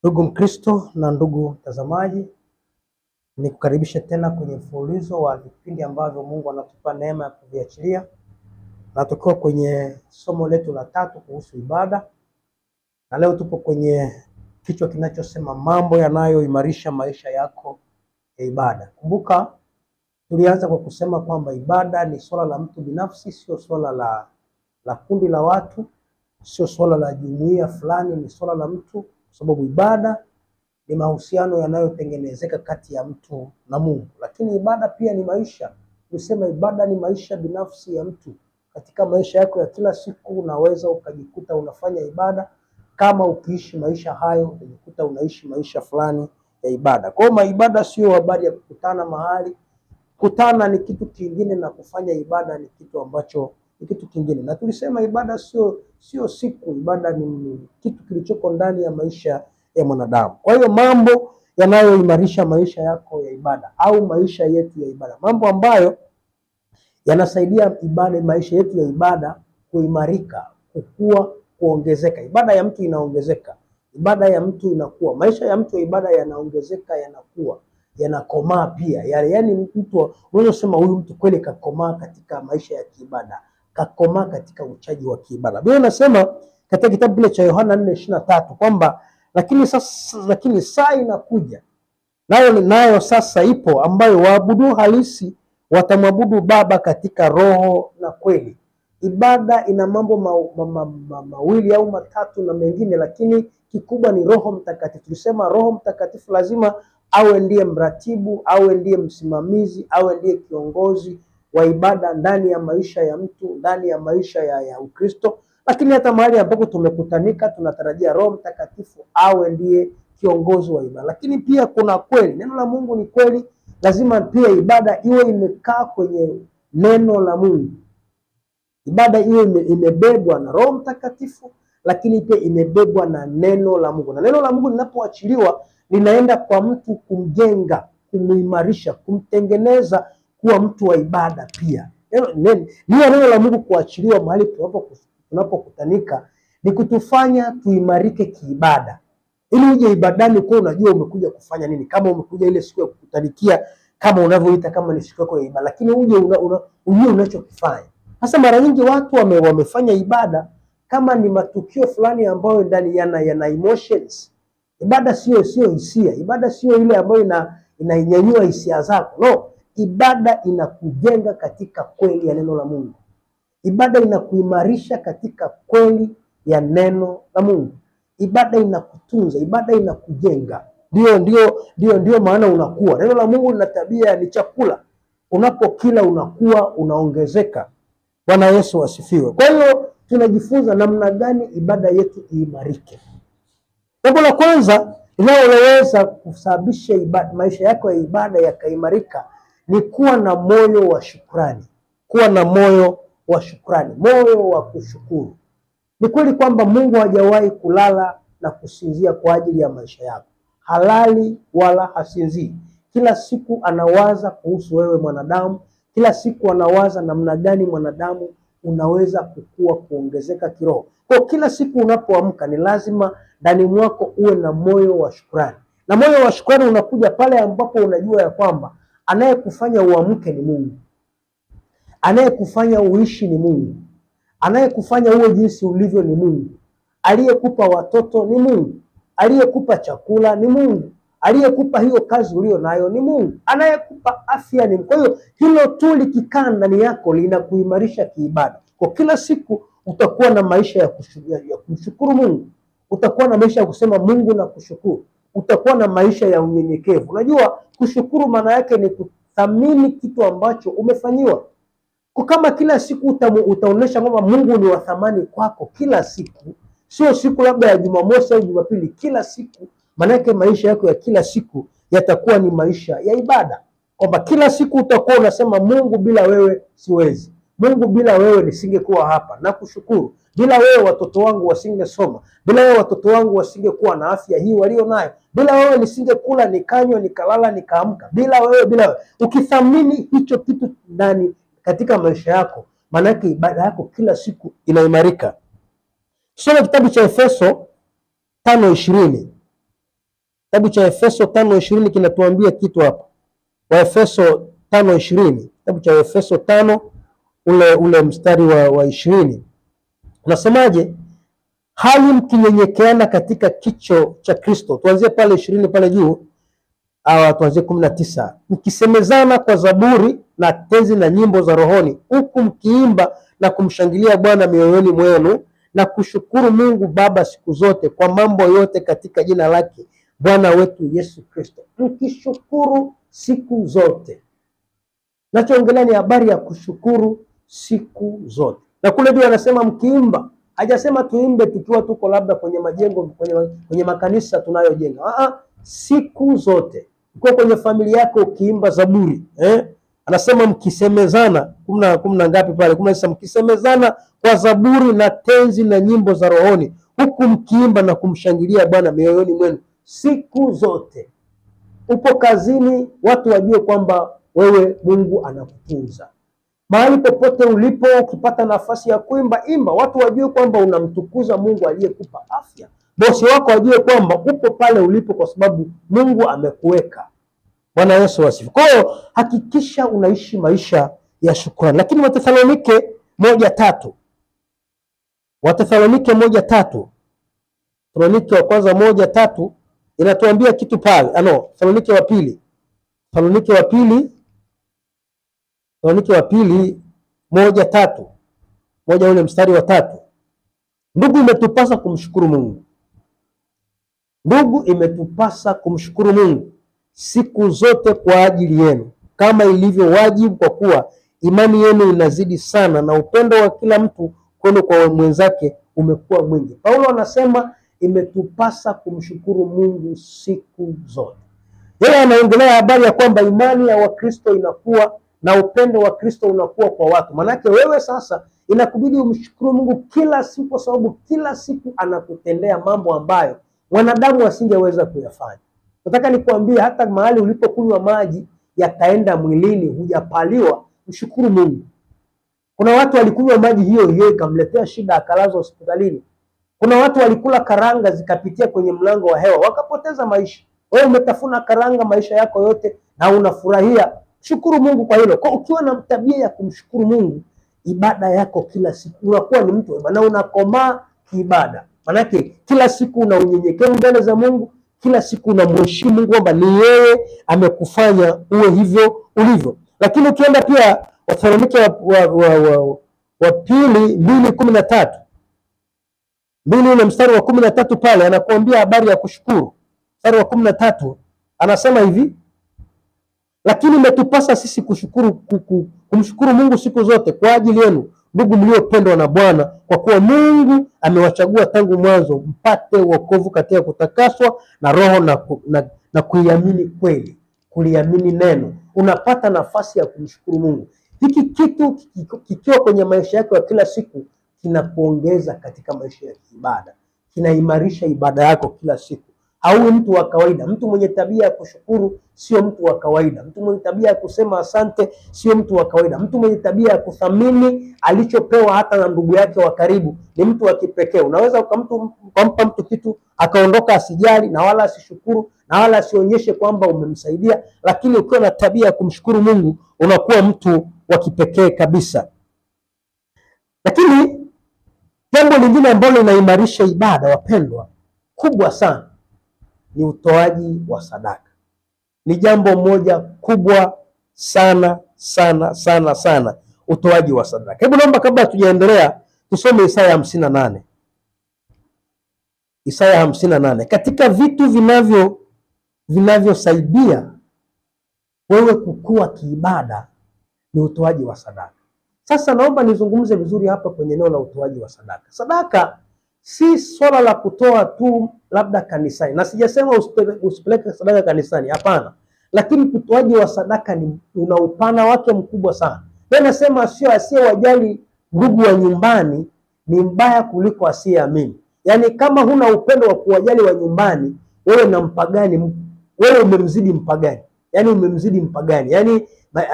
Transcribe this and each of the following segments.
Ndugu Mkristo na ndugu mtazamaji, nikukaribishe tena kwenye mfululizo wa vipindi ambavyo Mungu anatupa neema ya kuviachilia, na tukiwa kwenye somo letu la tatu kuhusu ibada, na leo tupo kwenye kichwa kinachosema mambo yanayoimarisha maisha yako ya ibada. Kumbuka tulianza kwa kusema kwamba ibada ni swala la mtu binafsi, sio swala la kundi la watu, sio swala la jumuiya fulani, ni swala la mtu, kwa sababu ibada ni mahusiano yanayotengenezeka kati ya mtu na Mungu. Lakini ibada pia ni maisha. Tulisema ibada ni maisha binafsi ya mtu. Katika maisha yako ya kila siku unaweza ukajikuta unafanya ibada. Kama ukiishi maisha hayo, utajikuta unaishi maisha fulani ya ibada. Kwa hiyo ibada sio habari ya kukutana mahali. Kutana ni kitu kingine na kufanya ibada ni kitu ambacho ni kitu kingine. Na tulisema ibada sio siku, ibada ni kitu kilichoko ndani ya maisha ya mwanadamu. Kwa hiyo mambo yanayoimarisha maisha yako ya ibada au maisha yetu ya ibada, mambo ambayo yanasaidia ibada, maisha yetu ya ibada kuimarika, kukua, kuongezeka. Ibada ya mtu inaongezeka, ibada ya mtu inakuwa, maisha ya mtu ya ibada yanaongezeka, yanakuwa, yanakomaa pia. Yaani mtu unaweza kusema huyu mtu kweli kakomaa katika maisha ya kiibada, kakomaa katika uchaji wa kiibada. Biblia inasema katika kitabu kile cha Yohana 4:23 kwamba lakini sasa, lakini saa inakuja nayo sasa ipo, ambayo waabudu halisi watamwabudu Baba katika roho na kweli. Ibada ina mambo mawili au matatu na mengine, lakini kikubwa ni Roho Mtakatifu. Tulisema Roho Mtakatifu lazima awe ndiye mratibu, awe ndiye msimamizi, awe ndiye kiongozi wa ibada ndani ya maisha ya mtu, ndani ya maisha ya Ukristo. Lakini hata mahali ambapo tumekutanika tunatarajia Roho Mtakatifu awe ndiye kiongozi wa ibada. Lakini pia kuna kweli, neno la Mungu ni kweli. Lazima pia ibada iwe imekaa kwenye neno la Mungu, ibada iwe imebebwa na Roho Mtakatifu, lakini pia imebebwa na neno la Mungu. Na neno la Mungu linapoachiliwa linaenda kwa mtu kumjenga, kumuimarisha, kumtengeneza kuwa mtu wa ibada pia. Nia neno la Mungu kuachiliwa mahali tunapokutanika ni kutufanya tuimarike kiibada, ili uje ibadani kwa unajua umekuja kufanya nini. Kama umekuja ile siku ya kukutanikia kama unavyoita kama ni siku yako ya ibada, lakini uje ujue unachokifanya. Sasa mara nyingi watu wamefanya ibada kama ni matukio fulani ambayo ndani yana emotions. Ibada sio hisia, ibada sio ile ambayo inainyanyua hisia zako. No, ibada inakujenga katika kweli ya neno la Mungu. Ibada inakuimarisha katika kweli ya neno la Mungu. Ibada inakutunza, ibada inakujenga. Ndio maana unakuwa. Neno la Mungu lina tabia, ni chakula. Unapokila unakuwa, unaongezeka. Bwana Yesu asifiwe. Kwa hiyo tunajifunza namna gani ibada yetu iimarike. Jambo la kwanza linaloweza kusababisha maisha yako ya ibada yakaimarika ni kuwa na moyo wa shukrani. Kuwa na moyo wa shukrani, moyo wa kushukuru. Ni kweli kwamba Mungu hajawahi kulala na kusinzia kwa ajili ya maisha yako, halali wala hasinzii. Kila siku anawaza kuhusu wewe mwanadamu, kila siku anawaza namna gani mwanadamu unaweza kukua, kuongezeka kiroho. Kwa kila siku unapoamka ni lazima ndani mwako uwe na moyo wa shukrani, na moyo wa shukrani unakuja pale ambapo unajua ya kwamba anayekufanya uamke ni Mungu, anayekufanya uishi ni Mungu, anayekufanya uwe jinsi ulivyo ni Mungu, aliyekupa watoto ni Mungu, aliyekupa chakula ni Mungu, aliyekupa hiyo kazi ulio nayo ni Mungu, anayekupa afya ni Mungu. Kwa hiyo hilo tu likikaa ndani yako linakuimarisha kiibada. Kwa kila siku utakuwa na maisha ya kumshukuru Mungu, utakuwa na maisha ya kusema Mungu na kushukuru, utakuwa na maisha ya unyenyekevu. Unajua kushukuru maana yake ni kuthamini kitu ambacho umefanyiwa. Kwa kama kila siku utaonyesha kwamba Mungu ni wa thamani kwako kila siku, sio siku labda ya Jumamosi au Jumapili, kila siku, maanake maisha yako ya kila siku yatakuwa ni maisha ya ibada, kwamba kila siku utakuwa unasema Mungu, bila wewe siwezi, Mungu, bila wewe nisingekuwa hapa, nakushukuru. Bila wewe watoto wangu wasingesoma, bila wewe watoto wangu wasingekuwa na afya hii walio nayo, bila wewe nisingekula nikanywa nikalala nikaamka, bila wewe, bila wewe. Ukithamini hicho kitu ndani katika maisha yako, maanake ibada yako kila siku inaimarika. Soma kitabu cha Efeso 5:20. Kitabu cha Efeso 5:20 kinatuambia kitu hapa. Waefeso 5:20, kitabu cha Efeso 5 ule mstari wa 20 unasemaje? Hali mkinyenyekeana katika kicho cha Kristo. Tuanzie pale 20 pale juu, au tuanzie 19. Mkisemezana kwa zaburi na tenzi na nyimbo za rohoni, huku mkiimba na kumshangilia Bwana mioyoni mwenu na kushukuru Mungu Baba siku zote kwa mambo yote katika jina lake Bwana wetu Yesu Kristo. Mkishukuru siku zote. Nachoongelea ni habari ya kushukuru siku zote. Na kule juu anasema mkiimba, hajasema tuimbe tukiwa tuko labda kwenye majengo, kwenye makanisa tunayojenga. Siku zote. Ukiwa kwenye familia yako ukiimba zaburi, eh? Anasema mkisemezana, kumi na ngapi pale? 19, mkisemezana kwa zaburi na tenzi na nyimbo za rohoni, huku mkiimba na kumshangilia Bwana mioyoni mwenu siku zote. Upo kazini, watu wajue kwamba wewe Mungu anakutunza. Mahali popote ulipo, ukipata nafasi ya kuimba, imba, watu wajue kwamba unamtukuza Mungu aliyekupa afya. Bosi wako ajue kwamba upo pale ulipo kwa sababu Mungu amekuweka. Bwana Yesu asifiwe. Kwa hiyo hakikisha unaishi maisha ya shukrani. Lakini Wathesalonike 1:3, Wathesalonike 1:3, Thesalonike wa kwanza 1:3 inatuambia kitu pale. Ano, Thesalonike wa pili, Thesalonike wa pili, Thesalonike wa pili 1:3, 1 ule mstari wa 3. Ndugu, imetupasa kumshukuru Mungu. Ndugu, imetupasa kumshukuru Mungu siku zote kwa ajili yenu, kama ilivyo wajibu, kwa kuwa imani yenu inazidi sana na upendo wa kila mtu kwenu kwa mwenzake umekuwa mwingi. Paulo anasema imetupasa kumshukuru Mungu siku zote. Yeye anaongelea habari ya kwamba imani ya Wakristo inakuwa na upendo wa Kristo unakuwa kwa watu. Manake wewe sasa inakubidi umshukuru Mungu kila siku, kwa sababu kila siku anakutendea mambo ambayo mwanadamu asingeweza kuyafanya. Nataka nikuambie, hata mahali ulipokunywa maji yakaenda mwilini, hujapaliwa, mshukuru Mungu. Kuna watu walikunywa maji hiyo hiyo ikamletea shida, akalazwa hospitalini. Kuna watu walikula karanga zikapitia kwenye mlango wa hewa wakapoteza maisha. Wewe umetafuna karanga maisha yako yote na unafurahia. Shukuru Mungu kwa hilo. Kwa ukiwa na tabia ya kumshukuru Mungu, ibada yako kila siku unakuwa ni mtu na unakomaa kiibada. Manake kila siku una unyenyekevu mbele za Mungu, kila siku unamheshimu Mungu kwamba ni yeye amekufanya uwe hivyo ulivyo. Lakini ukienda pia Wathesalonike wa pili 2:13, 2 ule mstari wa 13 pale anakuambia habari ya kushukuru. Mstari wa 13 anasema hivi: lakini imetupasa sisi kushukuru, kumshukuru Mungu siku zote kwa ajili yenu ndugu mliopendwa na Bwana, kwa kuwa Mungu amewachagua tangu mwanzo mpate wokovu katika kutakaswa na Roho na kuiamini kweli, kuliamini neno. Unapata nafasi ya kumshukuru Mungu. Hiki kitu kikiwa kwenye maisha yako ya kila siku kinakuongeza katika maisha ya kiibada, kinaimarisha ibada yako kila siku. Hauwi mtu wa kawaida. Mtu mwenye tabia ya kushukuru sio mtu wa kawaida. Mtu mwenye tabia ya kusema asante sio mtu wa kawaida. Mtu mwenye tabia ya kuthamini alichopewa hata na ndugu yake wa karibu ni mtu wa kipekee. Unaweza ukampa mtu kitu akaondoka asijali na wala asishukuru na wala asionyeshe kwamba umemsaidia, lakini ukiwa na tabia ya kumshukuru Mungu unakuwa mtu wa kipekee kabisa. Lakini jambo lingine ambalo linaimarisha ibada, wapendwa, kubwa sana ni utoaji wa sadaka. Ni jambo moja kubwa sana sana sana sana, utoaji wa sadaka. Hebu naomba kabla hatujaendelea tusome Isaya 58. Isaya 58. Katika vitu vinavyosaidia wewe kukua kiibada ni utoaji wa sadaka. Sasa naomba nizungumze vizuri hapa kwenye eneo la utoaji wa sadaka. Sadaka si swala la kutoa tu labda kanisani, na sijasema usipeleke sadaka kanisani, hapana. Lakini utoaji wa sadaka ni una upana wake mkubwa sana. Mimi nasema sio asiyewajali ndugu wa nyumbani ni mbaya kuliko asiyeamini. Yaani kama huna upendo wa kuwajali wa nyumbani, wewe na mpagani, wewe umemzidi mpagani. Yaani umemzidi mpagani. Yaani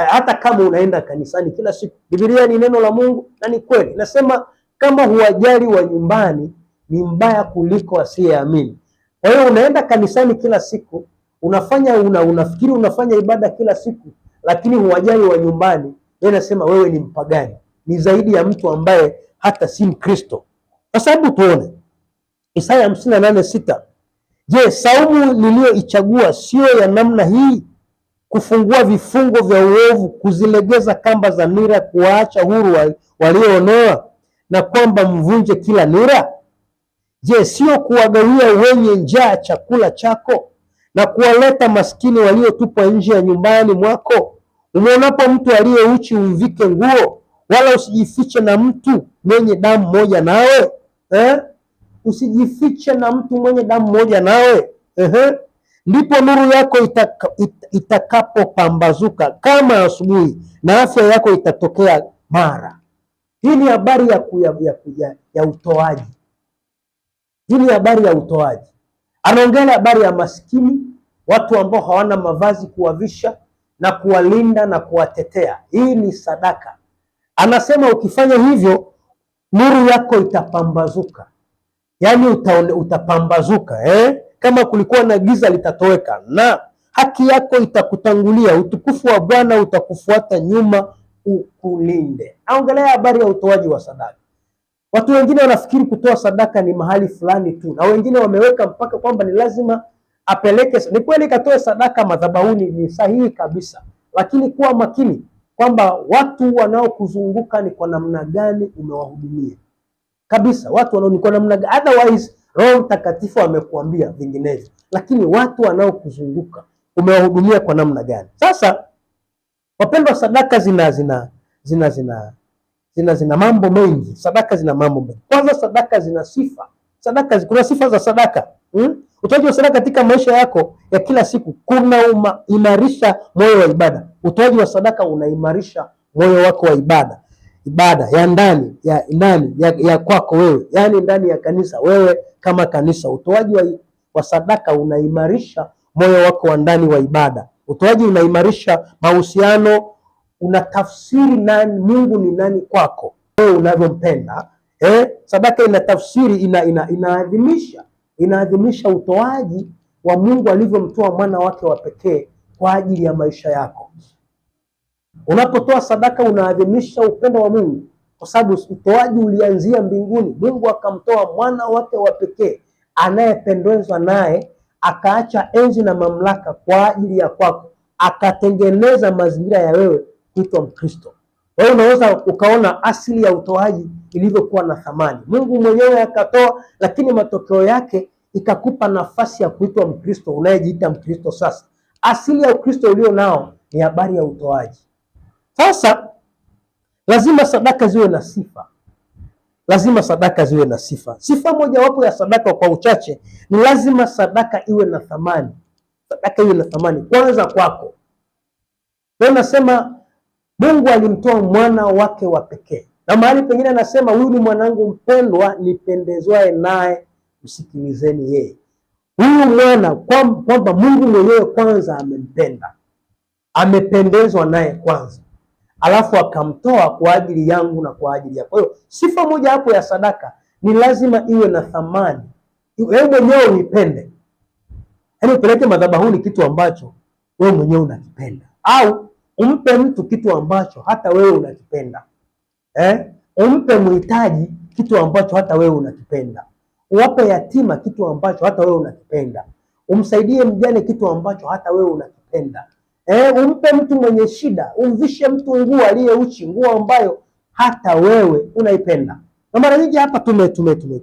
hata kama unaenda kanisani kila siku, Biblia ni neno la Mungu na ni kweli. Nasema kama huwajali wa nyumbani ni mbaya kuliko asiyeamini. Kwa hiyo unaenda kanisani kila siku, unafanya unafikiri unafanya ibada kila siku, lakini huwajali wa nyumbani. Yeye anasema wewe ni mpagani, ni zaidi ya mtu ambaye hata si Mkristo. Kwa sababu tuone Isaya 58:6. Je, saumu niliyoichagua siyo ya namna hii, kufungua vifungo vya uovu, kuzilegeza kamba za nira, kuwaacha huru walioonewa, na kwamba mvunje kila nira? Je, sio kuwagawia wenye njaa chakula chako na kuwaleta maskini waliotupwa nje ya nyumbani mwako? Umwonapo mtu aliye uchi umvike nguo, wala usijifiche na mtu mwenye damu moja nawe eh? Usijifiche na mtu mwenye damu moja nawe. Ehe. Ndipo nuru yako itakapopambazuka kama asubuhi, na afya yako itatokea mara. Hii ni habari ya utoaji. Hii ni habari ya utoaji. Anaongelea habari ya maskini, watu ambao hawana mavazi, kuwavisha na kuwalinda na kuwatetea. Hii ni sadaka. Anasema ukifanya hivyo nuru yako itapambazuka, yaani utapambazuka eh? Kama kulikuwa na giza litatoweka, na haki yako itakutangulia, utukufu wa Bwana utakufuata nyuma ukulinde. Aongelea habari ya utoaji wa sadaka. Watu wengine wanafikiri kutoa sadaka ni mahali fulani tu, na wengine wameweka mpaka kwamba ni lazima apeleke. Ni kweli katoe sadaka madhabahuni, ni sahihi kabisa, lakini kuwa makini kwamba watu wanaokuzunguka ni kwa namna gani umewahudumia kabisa, watu wanao ni kwa namna gani, otherwise Roho Mtakatifu amekuambia vinginevyo, lakini watu wanaokuzunguka umewahudumia kwa namna gani? Sasa wapendwa, sadaka zina zina zina zina zina zina mambo mengi. Sadaka zina mambo mengi. Kwanza, sadaka zina sifa. Sadaka kuna sifa za sadaka. Utoaji wa sadaka katika maisha yako ya kila siku kuna imarisha moyo wa ibada. Utoaji wa sadaka unaimarisha moyo wako wa ibada, ibada ya ndani ya ndani ya kwako wewe, yaani ndani ya kanisa, wewe kama kanisa. Utoaji wa sadaka unaimarisha moyo wako wa ndani wa ibada. Utoaji unaimarisha mahusiano, unatafsiri nani Mungu ni nani kwako wewe unavyompenda. Sadaka inatafsiri, inaadhimisha inaadhimisha utoaji wa Mungu alivyomtoa mwana wake wa pekee kwa ajili ya maisha yako. Unapotoa sadaka unaadhimisha upendo wa Mungu, kwa sababu utoaji ulianzia mbinguni. Mungu akamtoa mwana wake wa pekee anayependezwa naye, akaacha enzi na mamlaka kwa ajili ya kwako, akatengeneza mazingira ya wewe kuitwa Mkristo. Wewe unaweza ukaona asili ya utoaji ilivyokuwa na thamani. Mungu mwenyewe akatoa, lakini matokeo yake ikakupa nafasi ya kuitwa Mkristo, unayejiita Mkristo sasa. Asili ya Ukristo ulio nao ni habari ya utoaji. Sasa lazima sadaka ziwe na sifa, lazima sadaka ziwe na sifa. Sifa mojawapo ya sadaka kwa uchache ni lazima sadaka iwe na thamani. Sadaka iwe na thamani kwanza kwako. Nasema Mungu alimtoa mwana wake wa pekee, na mahali pengine anasema huyu ni mwanangu mpendwa nipendezwaye naye, msikilizeni yeye. Huyu mwana kwamba Mungu mwenyewe kwanza amempenda, amependezwa naye kwanza, alafu akamtoa kwa ajili yangu na kwa ajili yako. Kwa hiyo sifa moja hapo ya sadaka ni lazima iwe na thamani, wewe mwenyewe uipende, yaani upeleke madhabahuni kitu ambacho wewe mwenyewe unakipenda, au umpe mtu kitu ambacho hata wewe unakipenda eh? Umpe mhitaji kitu ambacho hata wewe unakipenda, uwape yatima kitu ambacho hata wewe unakipenda, umsaidie mjane kitu ambacho hata wewe unakipenda umpe mtu mwenye shida, umvishe mtu nguo aliye uchi, nguo ambayo hata wewe unaipenda. Na mara nyingi hapa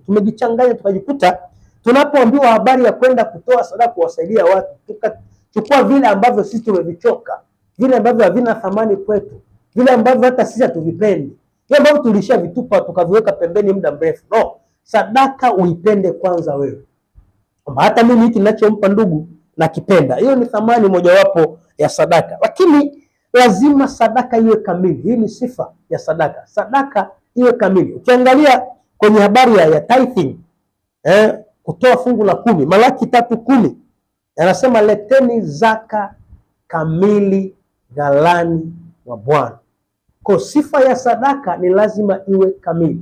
tumejichanganya tukajikuta tunapoambiwa habari ya kwenda kutoa sadaka kuwasaidia watu, tukachukua vile ambavyo sisi tumevichoka, vile ambavyo havina thamani kwetu, vile ambavyo hata sisi hatuvipendi, vile ambavyo tulishavitupa tukaviweka pembeni muda mrefu. No, sadaka uipende kwanza wewe, kwamba hata mimi hiki ninachompa ndugu nakipenda. Hiyo ni thamani mojawapo ya sadaka, lakini lazima sadaka iwe kamili. Hii ni sifa ya sadaka, sadaka iwe kamili. Ukiangalia kwenye habari ya tithing, kutoa fungu la 10, Malaki 3:10 anasema leteni zaka kamili ghalani wa Bwana. Kwa sifa ya sadaka ni lazima iwe kamili,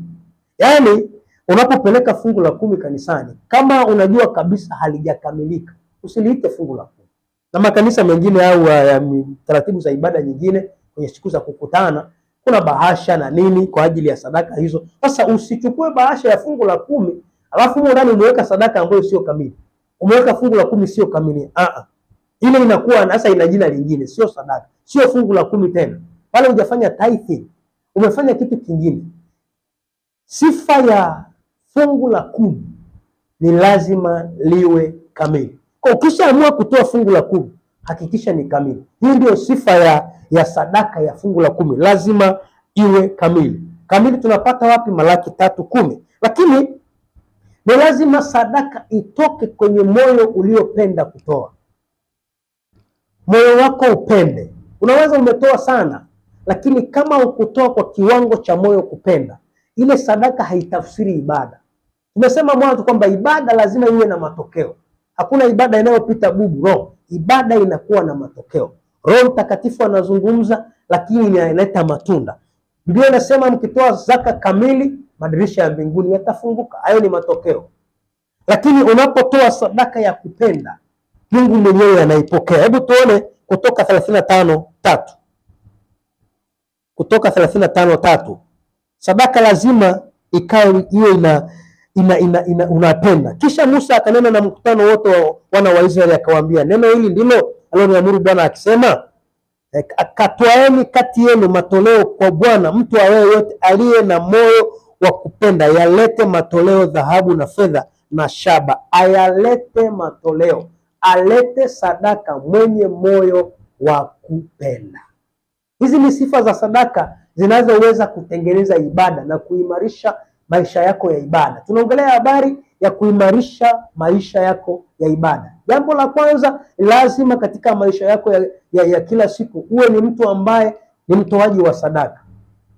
yaani Unapopeleka fungu la kumi kanisani, kama unajua kabisa halijakamilika, usiliite fungu la kumi. Na makanisa mengine au taratibu za ibada nyingine, kwenye siku za kukutana kuna bahasha na nini kwa ajili ya sadaka hizo. Sasa usichukue bahasha ya fungu la kumi alafu humo ndani umeweka sadaka ambayo sio kamili, umeweka fungu la kumi sio kamili. Ile inakuwa sasa ina jina lingine, sio sadaka, sio fungu la kumi tena. Pale hujafanya tithing, umefanya kitu kingine. Sifa ya fungu la kumi ni lazima liwe kamili. Kwa ukishaamua kutoa fungu la kumi, hakikisha ni kamili. Hii ndio sifa ya sadaka ya fungu la kumi, lazima iwe kamili. Kamili tunapata wapi? Malaki 3:10. Lakini ni lazima sadaka itoke kwenye moyo uliopenda kutoa. Moyo wako upende. Unaweza umetoa sana, lakini kama ukutoa kwa kiwango cha moyo kupenda, ile sadaka haitafsiri ibada. Tumesema mwanzo kwamba ibada lazima iwe na matokeo. Hakuna ibada inayopita bubu. No, ibada inakuwa na matokeo. Roho Mtakatifu anazungumza, lakini inaleta matunda. Biblia inasema mkitoa zaka kamili, madirisha ya mbinguni yatafunguka. Hayo ni matokeo. Lakini unapotoa sadaka ya kupenda, Mungu mwenyewe anaipokea. Hebu tuone Kutoka 35:3. Kutoka 35:3. Sadaka lazima ikae iwe ina unapenda. Kisha Musa akanena na mkutano wote wa wana wa Israeli akawaambia, neno hili ndilo aliloniamuru Bwana akisema, katwaeni kati yenu matoleo kwa Bwana, mtu awaye yote aliye na moyo wa kupenda yalete matoleo, dhahabu na fedha na shaba, ayalete matoleo, alete sadaka mwenye moyo wa kupenda. Hizi ni sifa za sadaka zinazoweza kutengeneza ibada na kuimarisha maisha yako ya ibada. Tunaongelea habari ya kuimarisha maisha yako ya ibada. Jambo la kwanza, lazima katika maisha yako ya kila siku uwe ni mtu ambaye ni mtoaji wa sadaka.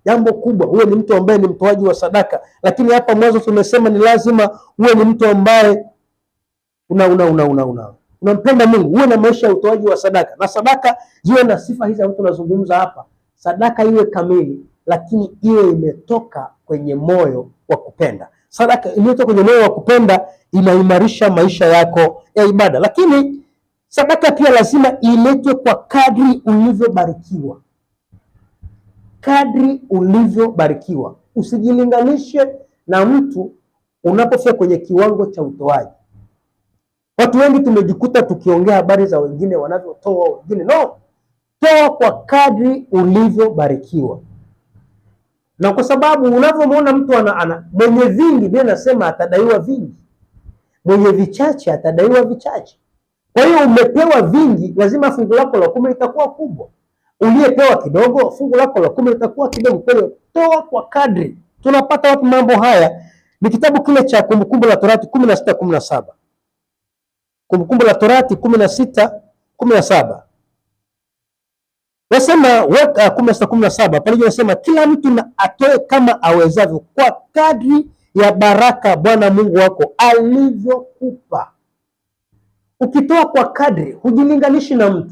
Jambo kubwa, uwe ni mtu ambaye ni mtoaji wa sadaka. Lakini hapa mwanzo tumesema ni lazima uwe ni mtu ambaye una unampenda Mungu, uwe na maisha ya utoaji wa sadaka, na sadaka ziwe na sifa hizi ambazo tunazungumza hapa. Sadaka iwe kamili, lakini iwe imetoka kwenye moyo wa kupenda. Sadaka iliyotoka kwenye moyo wa kupenda inaimarisha maisha yako ya ibada. Lakini sadaka pia lazima iletwe kwa kadri ulivyobarikiwa. Kadri ulivyobarikiwa. Usijilinganishe na mtu unapofika kwenye kiwango cha utoaji. Watu wengi tumejikuta tukiongea habari za wengine wanavyotoa wengine. No, toa kwa kadri ulivyobarikiwa. Na kwa sababu unavyomwona mtu ana mwenye vingi, Biblia inasema atadaiwa vingi, mwenye vichache atadaiwa vichache. Kwa hiyo umepewa vingi, lazima fungu lako la kumi litakuwa kubwa. Uliyepewa kidogo, fungu lako la kumi litakuwa kidogo. Kwa hiyo toa kwa kadri. Tunapata wapi mambo haya? Ni kitabu kile cha Kumbukumbu la Torati 16:17. Kumbukumbu la Torati 16:17. Nasema weka 16:17 pale nasema kila mtu na atoe kama awezavyo kwa kadri ya baraka Bwana Mungu wako alivyokupa. Ukitoa kwa kadri, hujilinganishi na mtu,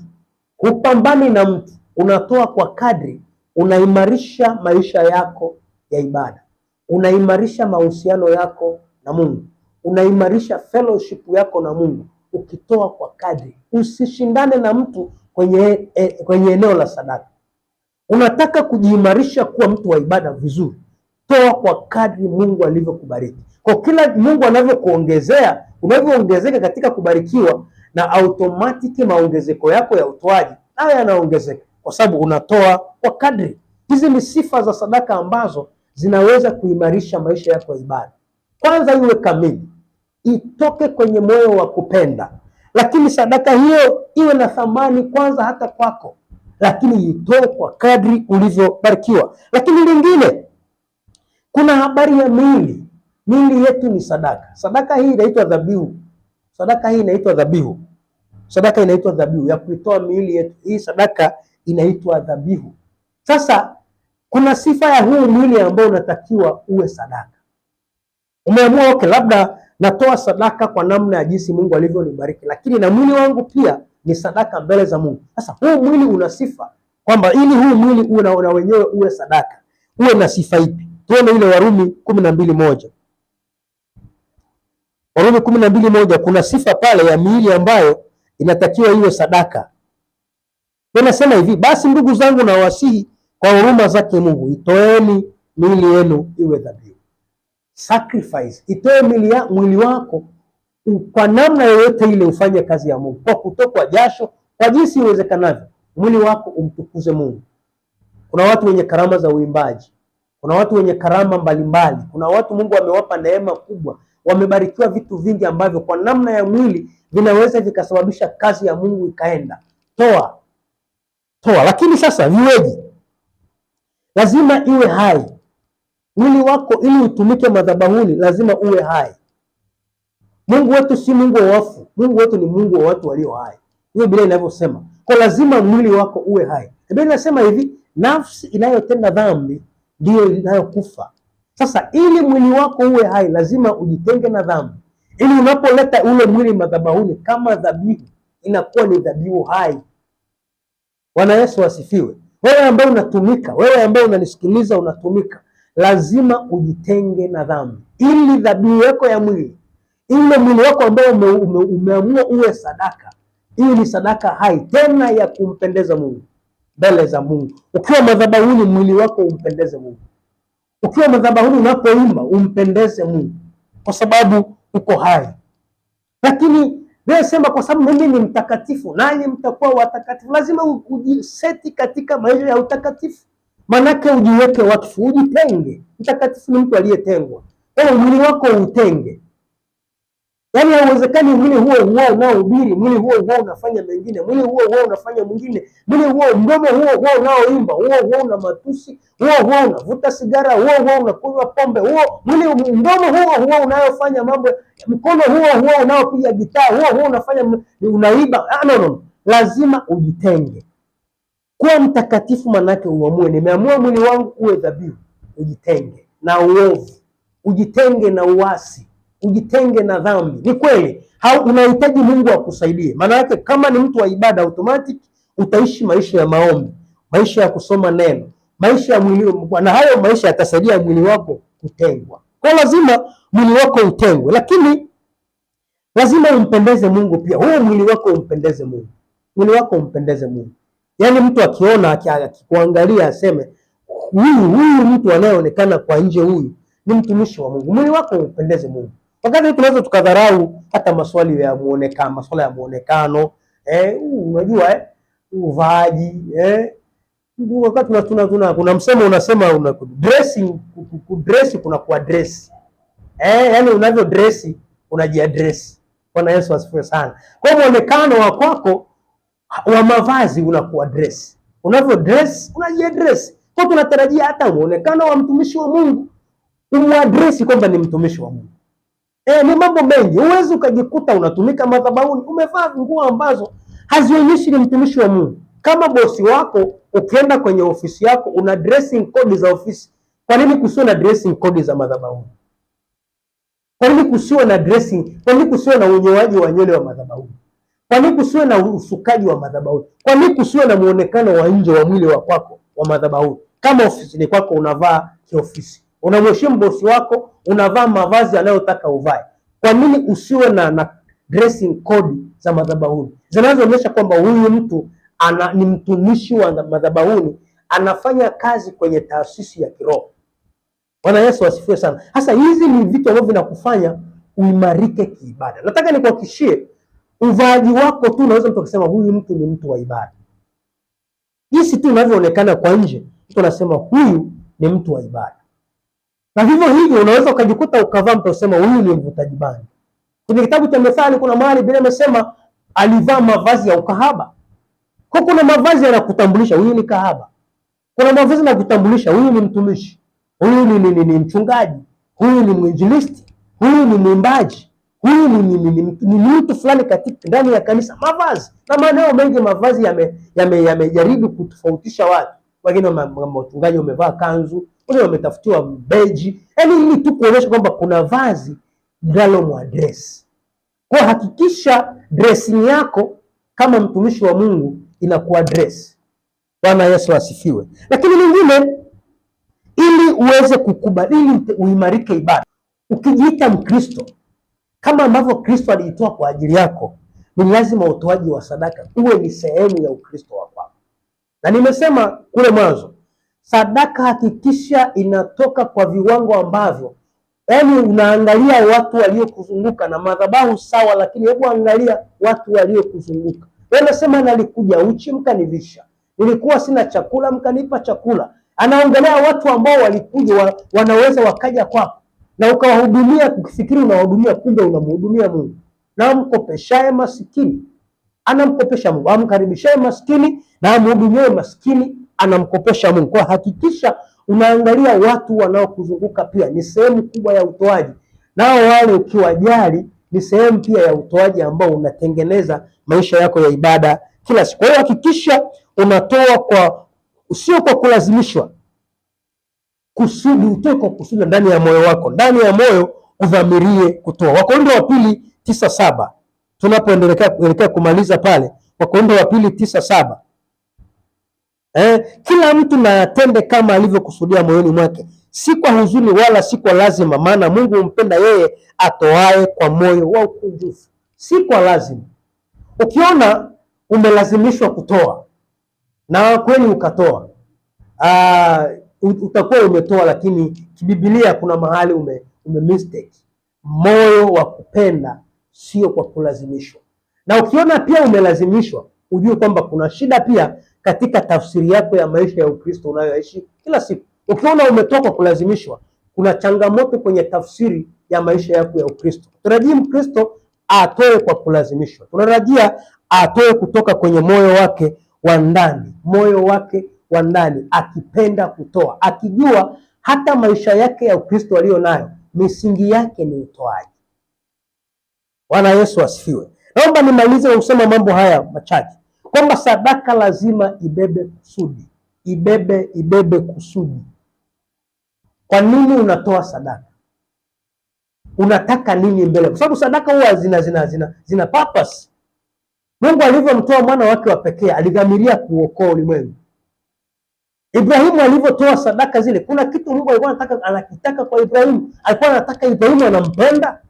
hupambani na mtu, unatoa kwa kadri, unaimarisha maisha yako ya ibada, unaimarisha mahusiano yako na Mungu, unaimarisha fellowship yako na Mungu. Ukitoa kwa kadri, usishindane na mtu kwenye eneo la sadaka. Unataka kujiimarisha kuwa mtu wa ibada vizuri, toa kwa kadri Mungu alivyokubariki. Kwa kila Mungu anavyokuongezea, unavyoongezeka katika kubarikiwa, na automatic maongezeko yako ya utoaji nayo yanaongezeka, kwa sababu unatoa kwa kadri. Hizi ni sifa za sadaka ambazo zinaweza kuimarisha maisha yako ya ibada. Kwanza iwe kamili, itoke kwenye moyo wa kupenda, lakini sadaka hiyo iwe na thamani kwanza hata kwako, lakini itoe kwa kadri ulivyobarikiwa. Lakini lingine, kuna habari ya miili. Miili yetu ni sadaka. Sadaka hii inaitwa dhabihu. Sadaka hii inaitwa dhabihu. Sadaka inaitwa dhabihu ya kuitoa miili yetu. Hii sadaka inaitwa dhabihu. Sasa kuna sifa ya huu mwili ambao unatakiwa uwe sadaka. Umeamua okay, labda natoa sadaka kwa namna ya jinsi Mungu alivyonibariki, lakini na mwili wangu pia ni sadaka mbele za Mungu. Sasa huu mwili una sifa kwamba ili huu mwili uwe na wenyewe uwe sadaka, uwe na sifa ipi? Tuone ile Warumi 12:1. Warumi 12:1 kuna sifa pale ya miili ambayo inatakiwa iwe sadaka. Inasema hivi, basi ndugu zangu, nawasihi kwa huruma zake Mungu, itoeni miili yenu iwe dhabihu. Sacrifice, itoe mwili wako kwa namna yoyote ile, ufanye kazi ya Mungu kwa kutokwa jasho, kwa jinsi iwezekanavyo, mwili wako umtukuze Mungu. Kuna watu wenye karama za uimbaji, kuna watu wenye karama mbalimbali, kuna watu Mungu amewapa neema kubwa, wamebarikiwa vitu vingi ambavyo kwa namna ya mwili vinaweza vikasababisha kazi ya Mungu ikaenda. Toa, toa. Lakini sasa viweje? Lazima iwe hai. Mwili wako ili utumike madhabahuni lazima uwe hai. Mungu wetu si Mungu wa wafu. Mungu wetu ni Mungu wa watu walio hai. Hiyo Biblia inavyosema. Kwa lazima mwili wako uwe hai. Biblia inasema hivi, nafsi inayotenda dhambi ndiyo inayokufa. Sasa ili mwili wako uwe hai lazima ujitenge na dhambi, ili unapoleta ule mwili madhabahuni kama dhabihu, inakuwa ni dhabihu hai. Bwana Yesu asifiwe. Wewe ambaye unatumika, wewe ambaye unanisikiliza unatumika, lazima ujitenge na dhambi, ili dhabihu yako ya mwili, ile mwili wako ambao umeamua uwe sadaka, iwe ni sadaka hai tena ya kumpendeza Mungu mbele za Mungu. Ukiwa madhabahuni, mwili wako umpendeze Mungu. Ukiwa madhabahuni, unapoimba umpendeze Mungu, kwa sababu uko hai. Lakini Biblia inasema kwa sababu mimi ni mtakatifu, nanyi mtakuwa watakatifu. Lazima ujiseti katika maisha ya utakatifu, manake ujiweke wakfu, ujitenge. Mtakatifu ni mtu aliyetengwa. Kwa mwili wako utenge. Yaani hauwezekani mwili huo huo unaohubiri, mwili huo huo unafanya mengine, mwili huo huo unafanya mwingine, mwili huo, mdomo huo huo unaoimba, huo huo una matusi, huo huo unavuta sigara, huo huo unakunywa pombe, huo mwili, mdomo huo huo unayofanya mambo, mkono huo huo unaopiga gitaa, huo huo unafanya unaiba. Ah, no, no, lazima ujitenge. Kuwa mtakatifu manake uamue, nimeamua mwili wangu uwe dhabihu. Ujitenge na uovu, ujitenge na uasi, ujitenge na dhambi. Ni kweli unahitaji Mungu akusaidie. Maana yake kama ni mtu wa ibada, automatic utaishi maisha ya maombi, maisha ya kusoma neno, maisha ya mwili, na hayo maisha yatasaidia mwili wako kutengwa. Kwa lazima mwili wako utengwe, lakini lazima umpendeze Mungu pia. Huo mwili wako umpendeze Mungu, mwili wako umpendeze Mungu. Yaani mtu akiona, akikuangalia aseme huyu mtu anayeonekana kwa nje huyu ni mtumishi wa Mungu. Mwili wako umpendeze Mungu. Wakati tunaweza tukadharau hata maswali ya muonekano, maswala ya muonekano, unajua uvaaji, wakati tuna kuna msemo unasema una dressing, kudress kuna kuaddress. Yani unavyo dress unajiaddress. Bwana Yesu asifiwe sana. Kwa hiyo muonekano wa kwako wa mavazi unakuaddress. Unavyo dress unajiaddress. Kwa tunatarajia hata muonekano wa mtumishi wa Mungu umuaddress kwamba ni mtumishi wa Mungu. Ni mambo mengi. Huwezi ukajikuta unatumika madhabahuni umevaa nguo ambazo hazionyeshi ni mtumishi wa Mungu. Kama bosi wako ukienda kwenye ofisi yako una dressing code za ofisi, kwa nini kusiwe na dressing code za madhabahuni? Kwa nini kusiwe na dressing? Kwa nini kusiwe na unyoaji wa nywele wa madhabahuni? Kwa nini kusiwe na usukaji wa madhabahuni? Kwa nini kusiwe na muonekano wa nje wa mwili wa kwako wa madhabahuni? Kama ofisini kwako unavaa kiofisi, unamheshimu bosi wako, unavaa mavazi anayotaka uvae. Kwa nini usiwe na dressing code za madhabahuni zinazoonyesha kwamba huyu mtu ni mtumishi wa madhabahuni, anafanya kazi kwenye taasisi ya kiroho? Bwana Yesu asifiwe sana. Sasa hizi ni vitu ambavyo vinakufanya uimarike kiibada. Nataka nikuhakikishie, uvaaji wako tu unaweza mtu akasema huyu mtu ni mtu wa ibada. Jinsi tu unavyoonekana kwa nje, mtu anasema huyu ni mtu wa ibada. Na vivyo hivyo unaweza ukajikuta ukavaa, mtu asema huyu ni mvutaji bangi. Kwenye kitabu cha Methali kuna mahali Biblia imesema alivaa mavazi ya ukahaba. Kwa kuna mavazi yanakutambulisha huyu ni kahaba. Kuna mavazi yanakutambulisha huyu ni mtumishi, huyu ni mchungaji, huyu ni mwinjilisti, huyu ni mwimbaji, huyu ni mtu fulani katika ndani ya kanisa. Mavazi na maeneo mengi, mavazi yamejaribu kutofautisha watu. Wengine wachungaji wamevaa kanzu, wengine wametafutiwa beji, yaani ili tu kuonyesha kwamba kuna vazi linalomwadresi. Kwa hakikisha dressing yako kama mtumishi wa Mungu inakuwa dress. Bwana Yesu asifiwe. Lakini lingine, ili uweze kukubali, ili uimarike ibada, ukijiita Mkristo Kama ambavyo Kristo alijitoa kwa ajili yako, ni lazima utoaji wa sadaka uwe ni sehemu ya Ukristo wa kwako. Na nimesema kule mwanzo, sadaka hakikisha inatoka kwa viwango ambavyo, yaani unaangalia watu waliokuzunguka na madhabahu sawa, lakini hebu angalia watu waliokuzunguka. Wewe unasema nalikuja uchi mkanivisha, nilikuwa sina chakula mkanipa chakula. Anaongelea watu ambao walikuja wanaweza wakaja kwako na ukawahudumia, ukifikiri unawahudumia, kumbe unamhudumia Mungu. Na amkopeshaye masikini anamkopesha Mungu, amkaribishaye maskini na amhudumie maskini anamkopesha Mungu. Kwa hakikisha unaangalia watu wanaokuzunguka pia ni sehemu kubwa ya utoaji, nao wale ukiwajali ni sehemu pia ya utoaji ambao unatengeneza maisha yako ya ibada kila siku. Kwa hiyo hakikisha unatoa kwa, sio kwa kulazimishwa, kusudi, utoe kwa kusudi ndani ya moyo wako, ndani ya moyo udhamirie kutoa. Wakorintho wa pili 9:7, tunapoendelea kumaliza pale, Wakorintho wa pili 9:7. Kila mtu na atende kama alivyokusudia moyoni mwake, si kwa huzuni wala si kwa lazima, maana Mungu humpenda yeye atoae kwa moyo wa ukunjufu. Si kwa lazima. Ukiona umelazimishwa kutoa na kweli ukatoa, utakuwa umetoa, lakini kibibilia kuna mahali ume mistake. Moyo wa kupenda sio kwa kulazimishwa. Na ukiona pia umelazimishwa, ujue kwamba kuna shida pia katika tafsiri yako ya maisha ya Ukristo unayoishi kila siku. Ukiona umetoka kulazimishwa, kuna changamoto kwenye tafsiri ya maisha yako ya Ukristo. Tunarajia Mkristo atoe kwa kulazimishwa, tunarajia atoe kutoka kwenye moyo wake wa ndani, moyo wake wa ndani, akipenda kutoa, akijua hata maisha yake ya Ukristo aliyo nayo misingi yake ni utoaji. Bwana Yesu asifiwe. Naomba nimalize kwa kusema mambo haya machache kwamba sadaka lazima ibebe kusudi, ibebe kusudi. Kwa nini unatoa sadaka? Unataka nini mbele? Kwa sababu sadaka huwa zina purpose. Mungu alivyomtoa mwana wake wa pekee alidhamiria kuokoa ulimwengu. Ibrahimu alivyotoa sadaka zile, kuna kitu Mungu alikuwa anataka, anakitaka kwa Ibrahimu. Alikuwa anataka Ibrahimu anampenda.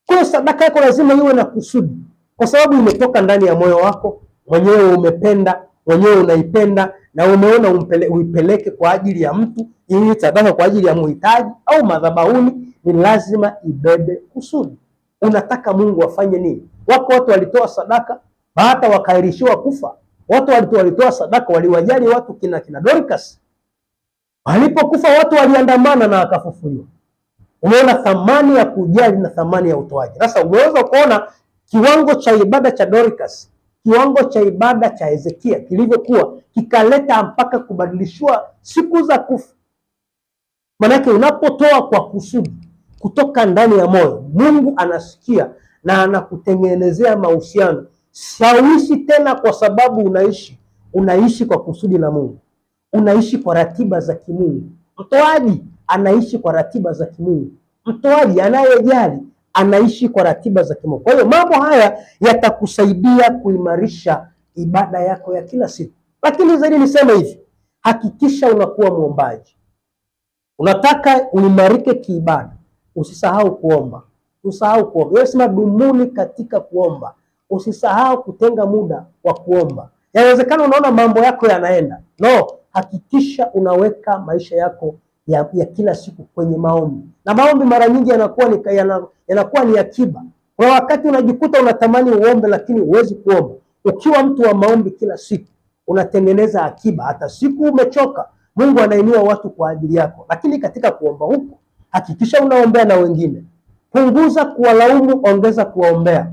Kwa hiyo sadaka yako lazima iwe na kusudi, kwa sababu imetoka ndani ya moyo wako mwenyewe, umependa mwenyewe, unaipenda na umeona uipeleke kwa ajili ya mtu, ili sadaka kwa ajili ya muhitaji au madhabahuni, ni lazima ibebe kusudi. Unataka Mungu afanye nini? Wako watu walitoa sadaka hata wakairishiwa kufa. Watu walitoa sadaka, waliwajali watu kina Dorcas. Walipokufa watu waliandamana na akafufuliwa. Umeona thamani ya kujali na thamani ya utoaji. Sasa umeweza kuona kiwango cha ibada cha Dorcas, kiwango cha ibada cha Hezekia kilivyokuwa, kikaleta mpaka kubadilishwa siku za kufa. Manake unapotoa kwa kusudi kutoka ndani ya moyo, Mungu anasikia na anakutengenezea mahusiano. Shawishi tena, kwa sababu unaishi kwa kusudi la Mungu, unaishi kwa ratiba za kimungu. Mtoaji anaishi kwa ratiba za kimungu, mtoaji anayejali anaishi kwa ratiba za kimungu. Kwa hiyo mambo haya yatakusaidia kuimarisha ibada yako ya kila siku. Lakini zaidi niseme hivi, hakikisha unakuwa mwombaji. Unataka uimarike kiibada, usisahau kuomba, usisahau kuomba. Yesu sema dumuni katika kuomba. Usisahau kutenga muda wa kuomba. Yawezekana unaona mambo yako yanaenda, no, hakikisha unaweka maisha yako ya kila siku kwenye maombi, na maombi mara nyingi yanakuwa ni akiba. Kuna wakati unajikuta unatamani uombe, lakini huwezi kuomba. Ukiwa mtu wa maombi kila siku, unatengeneza akiba. Hata siku umechoka, Mungu anainua watu kwa ajili yako. Lakini katika kuomba huko, hakikisha unaombea na wengine. Punguza kuwalaumu, ongeza kuwaombea.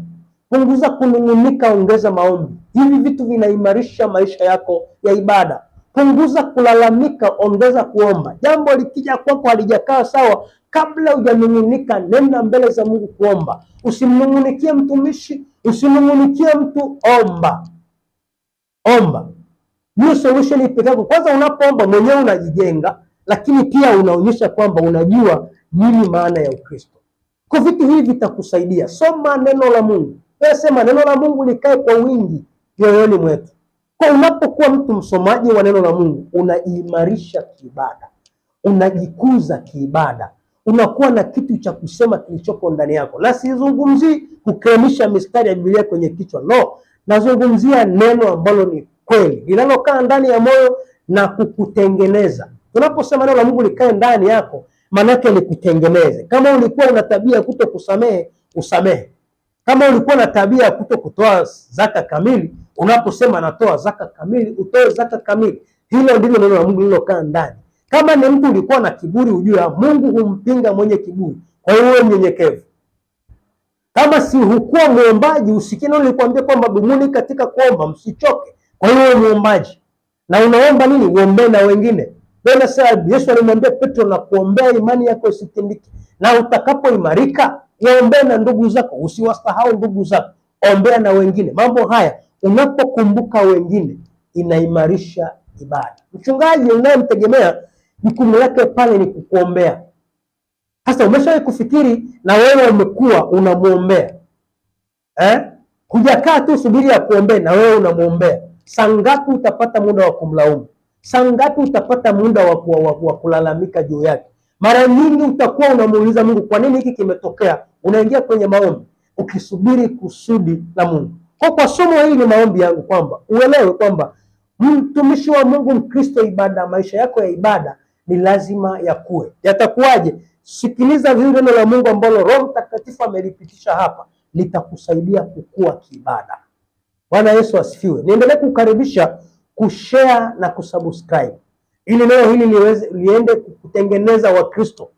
Punguza kunung'unika, ongeza maombi. Hivi vitu vinaimarisha maisha yako ya ibada. Punguza kulalamika, ongeza kuomba. Jambo likija kwako halijakaa sawa, kabla hujanung'unika, nenda mbele za Mungu kuomba. Usimnung'unikie mtumishi, usimnung'unikie mtu, omba. Omba hiyo solution peke yako. Kwanza unapoomba mwenyewe unajijenga, lakini pia unaonyesha kwamba unajua nini maana ya Ukristo. Kwa vitu hivi vitakusaidia. Soma neno la Mungu. Wewe sema neno la Mungu likae kwa wingi mioyoni mwetu. Kwa unapokuwa mtu msomaji wa neno la Mungu, unaimarisha kiibada, unajikuza kiibada, Unakuwa na kitu cha kusema kilichoko ndani yako, na sizungumzii kukemisha mistari ya Biblia kwenye kichwa, no, nazungumzia neno ambalo ni kweli linalokaa ndani ya moyo na kukutengeneza. Tunaposema neno la Mungu likae ndani yako, maanake likutengeneze. Kama ulikuwa una tabia ya kuto kusamehe, usamehe. Kama ulikuwa na tabia ya kuto kutoa zaka kamili, unaposema natoa zaka kamili, utoe zaka kamili. Hilo ndilo neno la Mungu lililokaa ndani. Kama ni mtu ulikuwa na kiburi, ujue Mungu humpinga mwenye kiburi, kwa hiyo uwe mnyenyekevu. Kama si hukuwa mwombaji, usikie neno nilikwambia kwamba dumuni katika kuomba, msichoke. Kwa hiyo uwe mwombaji, na unaomba nini? Uombee na wengine. Sasa Yesu alimwambia Petro, na kuombea imani yako isitindike, na utakapoimarika uombee na ndugu zako, usiwasahau ndugu zako, ombea na wengine. Mambo haya unapokumbuka wengine, inaimarisha ibada. Mchungaji unayemtegemea jukumu lake pale ni kukuombea. Sasa umeshawahi kufikiri na wewe umekuwa unamwombea eh? Hujakaa tu subiri ya kuombea, na wewe unamwombea. Saa ngapi utapata muda wa kumlaumu? Saa ngapi utapata muda wa kulalamika juu yake? Mara nyingi utakuwa unamuuliza Mungu, kwa nini hiki kimetokea? Unaingia kwenye maombi ukisubiri kusudi la Mungu. Kwa somo hili ni maombi yangu kwamba uelewe kwamba mtumishi wa Mungu Mkristo, ibada, maisha yako ya ibada ni lazima yakue. Yatakuwaje? Sikiliza vizuri neno la Mungu ambalo Roho Mtakatifu amelipitisha hapa, litakusaidia kukua kiibada. Bwana Yesu asifiwe. Niendelee kukaribisha kushare na kusubscribe ili neno hili liweze liende kutengeneza Wakristo.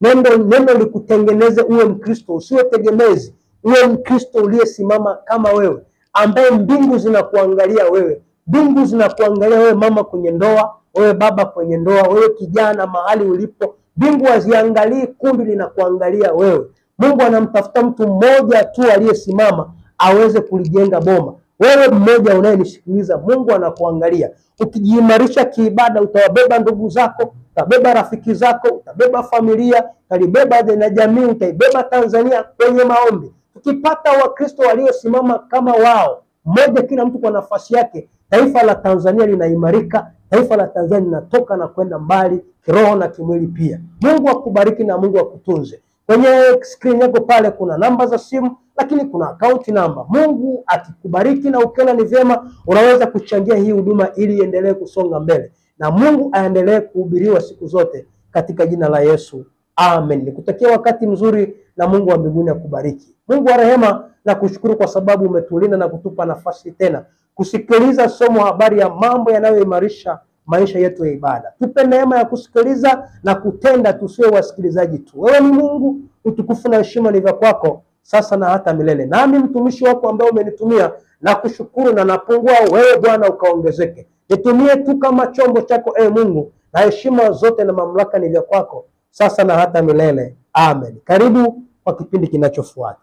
Neno likutengeneze uwe Mkristo, usiwe tegemezi, uwe Mkristo uliyesimama kama wewe, ambaye mbingu zinakuangalia wewe. Mbingu zinakuangalia wewe mama kwenye ndoa, wewe baba kwenye ndoa, wewe kijana mahali ulipo. Mbingu haziangalii kundi, linakuangalia wewe. Mungu anamtafuta mtu mmoja tu aliyesimama aweze kulijenga boma. Wewe mmoja unayenisikiliza, Mungu anakuangalia. Ukijiimarisha kiibada, utawabeba ndugu zako, utabeba rafiki zako, utabeba familia, utalibeba na jamii, utaibeba Tanzania kwenye maombi. Tukipata Wakristo waliosimama kama wao, mmoja kila mtu kwa nafasi yake, taifa la Tanzania linaimarika, taifa la Tanzania linatoka na kwenda mbali kiroho na kimwili pia. Mungu akubariki na Mungu akutunze. Kwenye screen yako pale kuna namba za simu, lakini kuna akaunti namba. Mungu akikubariki na ukiona ni vyema, unaweza kuchangia hii huduma ili iendelee kusonga mbele na Mungu aendelee kuhubiriwa siku zote katika jina la Yesu, amen. Nikutakia wakati mzuri na Mungu wa mbinguni akubariki. Mungu wa rehema, na kushukuru kwa sababu umetulinda na kutupa nafasi tena kusikiliza somo habari ya mambo yanayoimarisha maisha yetu ya ibada. Tupe neema ya kusikiliza na kutenda, tusiwe wasikilizaji tu. Wewe ni Mungu, utukufu na heshima ni vya kwako sasa na hata milele. Nami mtumishi wako ambaye umenitumia na kushukuru na napungua, wewe Bwana ukaongezeke. Nitumie tu kama chombo chako, e Mungu, na heshima zote na mamlaka ni vya kwako sasa na hata milele. Amen. Karibu kwa kipindi kinachofuata.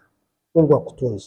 Mungu akutunze.